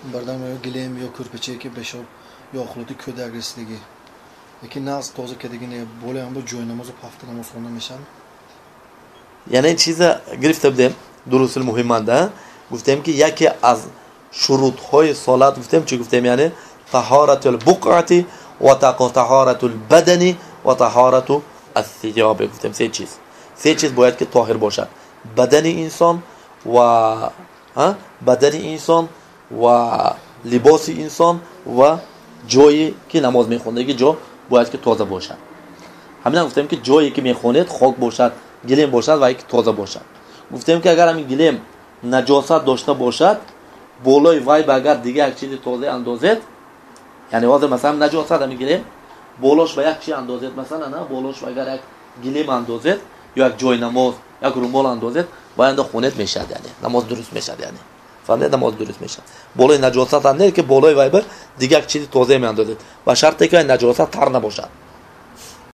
Бардам ё гилем ё кӯрпачае ки бешоб ё охлоти кӯдак расидагӣ, лекин нағз тоза кардагӣ не, болои ҳам бо ҷойнамозу пафта намоз хонда мешавад? Яъне чиза гирифта будем дурусул муҳиманда, гуфтем ки яке аз шурутҳои солат гуфтем, чӣ гуфтем? Яъне таҳоратул буқъати ва таҳоратул бадани ва таҳорату ас-сиёб гуфтем. Се чиз, се чиз бояд ки тоҳир бошад: бадани инсон ва бадани инсон ва либоси инсон ва ҷое ки намоз мехондаги ҷо бояд ки тоза бошад. Ҳамина гуфтем ки ҷое ки мехонед хок бошад, гилем бошад ва ки тоза бошад. Гуфтем ки агар ҳамин гилем наҷосат дошта бошад, болои вай ба агар дига як чизи тоза андозед, яъне ҳозир масалан наҷосат ҳамин гилем болош ба як чи андозед, масалан болош агар як гилем андозед ё як ҷойнамоз, як румол андозед, вай анда хонед мешавад, яъне намоз дуруст мешавад. Яъне фаҳмидед, намоз дуруст мешавад. Болои наҷосат ам не, ки болои вай бір дига як чизи тоза меандозед, ба шарте ки вай наҷосат тар набошад.